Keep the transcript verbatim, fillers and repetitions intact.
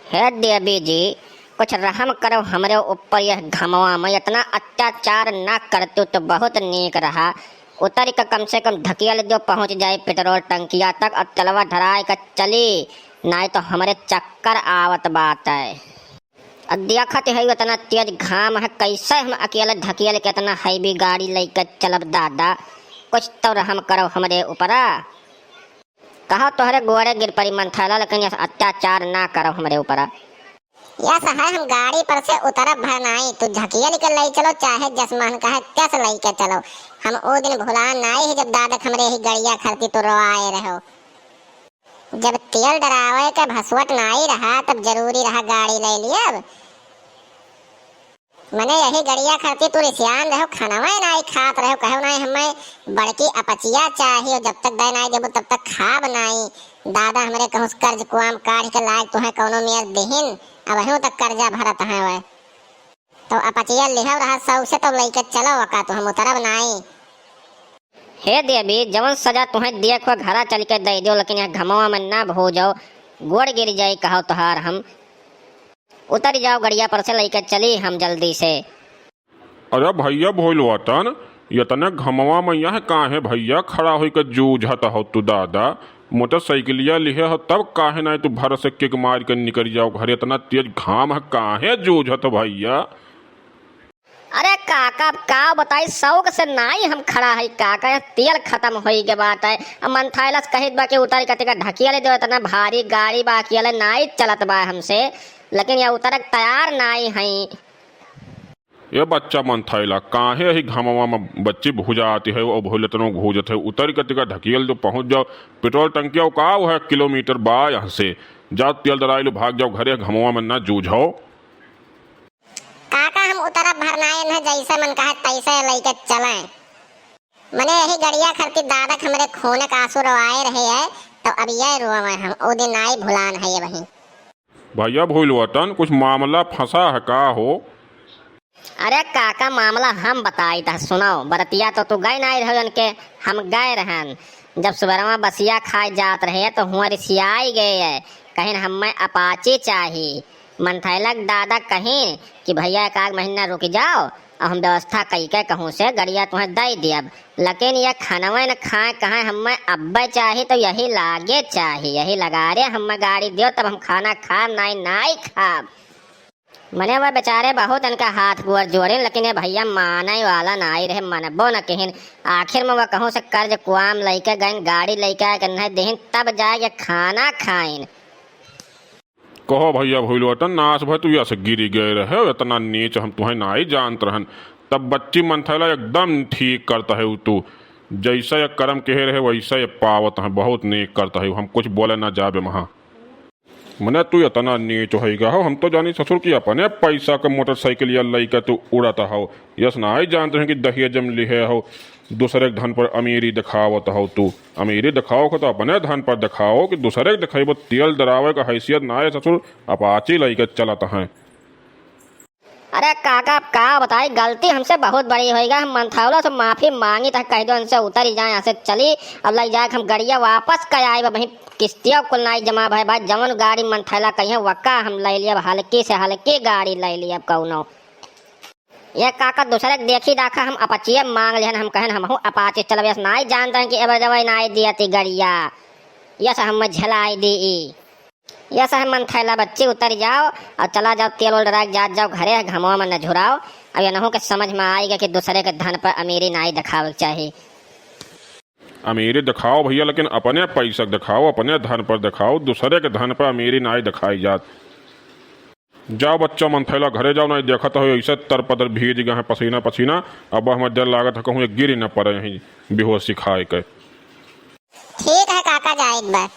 हे देवी जी, कुछ रहम करो हमरे ऊपर, यह घमवा में इतना अत्याचार ना करतू तो बहुत नीक रहा। उतरि के कम से कम ढकेल दियो, पहुँच जाए पेट्रोल टंकिया तक, और तेलवा धराए के चली, नाहीं तो हमरे चक्कर आवत बाटे। अब देखत है इतना तेज घाम है, कैसे हम अकेले ढकेल के इतना heavy गाड़ी लइके चलब दादा, कुछ तो रहम करो हमरे ऊपरा। कहो तोहरे गोड़े गिर परी मंथैला, लेकिन यस अत्याचार ना करो हमरे ऊपर। यस है, हम गाड़ी पर से उतरब भर नाई, तू झकियल के लई चलो, चाहे जसमान कहे तस लई के चलो। हम ओ दिन भुला नाई है, जब दादक हमरे ही गड़िया खरती तू रोआए रहो। जब तेल डरावे के भसवट नाई रहा, तब जरूरी रहा गाड़ी ले लियब। मने यही गड़िया खरती तू रिसियान रहो, खनवे नाई खात रहो, कहो नाई हमें बड़की अपचिया चाहिए, जब तक दे नाई देबू तब तक खाब नाई। दादा हमरे कहूँ से कर्ज कुआम काढ़ के लायक तुहे कौनो मेर दिहिन, अबहू तक कर्जा भरत है वह। तो अपचिया लिहव रहा सौ से तो लइके चलो वका, तो हम उतरब नाई। हे देवी, जवन सजा तुहे दिए को घरा चल के दे दियो, लेकिन यह घमवा में ना भूजो, गोड़ गिर जाई कहो तोहार हम। उतरि जाओ गड़िया पर से, लइके चली हम जल्दी से। अरे भइया भोलवतन, यतने घमवा में यह काहे भइया खड़ा होइके जूझत हो तू दादा? मोटरसाइकिलिया लिहे हो तब काहे नाहीं तू भर से kick मार के निकरि जाओ घर, यतना तेज घाम है काहे जूझत हो भइया? अरे काका, अब का बताई, शौक से नाई हम खड़ा है काका, यह तेल खतम होई के बात है। अब मंथाइला से कहित बा कि उतरि के तनिका ढकिया ले दो, इतना भारी गाड़ी बा, अकेले नाई चलत बा हमसे, लेकिन यह उतरे के तैयार नाई है। ए बच्चा मंथाइला, काहे यही घमवा में बच्ची भुजाती है और भोलतनो घूजत है, उतरि के तनिका ढकियल दो, पहुँच जाओ पेट्रोल टंकिया, का है किलोमीटर बा यहाँ से, जाओ तेल दराई लो, भाग जाओ घरे, घमवा में ना जूझो। काका, हम उतरब भर नाई, इन्हें जैसे मन कहे तैसे लइके चलें। मने यही गड़िया खरती दादक हमरे खून का आंसू रोआए रहे है, तो अब ये रोवे हम, ओ दिन नाई भुलान है ये वही। भइया भोलवतन, कुछ मामला फंसा है का हो? अरे काका, मामला हम बताई त सुनो। बरतिया तो तू गए नाई रहो इनके, हम गए रहन। जब सुबेरवा बसिया खाए जात रहे तो हुआं रिसियाई गए है, कहिन हमें अपाची चाही। मंथैला के दादा कहिन कि भइया एक आध महीना रुक जाओ, अब हम व्यवस्था कइके कहूँ से गड़िया तुहें दे दियब, लेकिन ये खनवे न खाए कहें हमें अब्बे चाही तो यही लागे चाही, यही लगा रे हमें गाड़ी दियो तब हम खाना खाब, नाई नाई खाब। मने वह बेचारे बहुत इनका हाथ गोड़ जोड़िन, लेकिन ये भइया माने वाला नाई रहे, मनबो न किहिन। आखिर में वह कहूँ से कर्ज कुआम लइके गइन, गाड़ी लइके आए के नहीं देहिन, तब जाए के खाना खाइन। कहो भइया भोलवतन, नास भय तू यस गिरी गए रहे, इतना नीच हम तुहें नाई जानत रहन। तब बच्ची मंथैला एकदम ठीक करत है तू, जैसा ये कर्म कहे रहे वैसा ये पावत है, बहुत नीक करत है, हम कुछ बोले ना जाबे महा। मने तू इतना नीच होइगा हो, हम तो जानी ससुर कि अपने पैसा के मोटरसाइकिलिया लइके तू उड़त हो। यस नाई जानत रहे कि दहेज में लिहे हो, दूसरे के धन पर अमीरी दिखावत हो तू। अमीरी दिखाओ को तो अपने धन पर दिखाओ, कि दूसरे के दिखाइबो। तेल दरावे का हैसियत नाई ससुर, अपाची लइके चलत हैं। अरे काका, अब का बताई, गलती हमसे बहुत बड़ी होइगा। हम मंथौला से माफी मांगी त कह दो इनसे उतरी जाए, यहाँ से चली। अब लइ जाए हम गड़िया वापस कै आइब, वहीं किस्तिया कुल नाई जमा भय भाई। जवन गाड़ी मंथैला कहिए वका हम लइ लियब, हल्की से हल्की गाड़ी लइ लियब कौनो। ये काका दूसरे के देखी दाखा हम अपचिए मांग लिहन, हम कहन हमहू अपाची चलब, यस नाई जानत हैं कि एबर जबई नाई दियती गड़िया, यस हम झेलाई दी ई। यस है मंथैला बच्ची, उतरि जाओ और चला जाओ, तेल ओल डराइ के जात जाओ घरे, घमवा में न झुराओ। अब इनहू के समझ में आइगा कि दूसरे के धन पर अमीरी नाई दिखावे के चाही। अमीरी दिखाओ भइया, लेकिन अपने पैसा के दिखाओ, अपने धन पर दिखाओ, दूसरे के धन पर अमीरी नाई दिखाई जात। जाओ बच्चा मंथैला, घरे जाओ, नाई देखत हो ऐसे तर पतर भीज गए हैं पसीना पसीना। अब हमें डर लागत है कहूँ ये गिरी न पड़े यहीं बेहोशी खाए के। ठीक है काका, जाइत बा।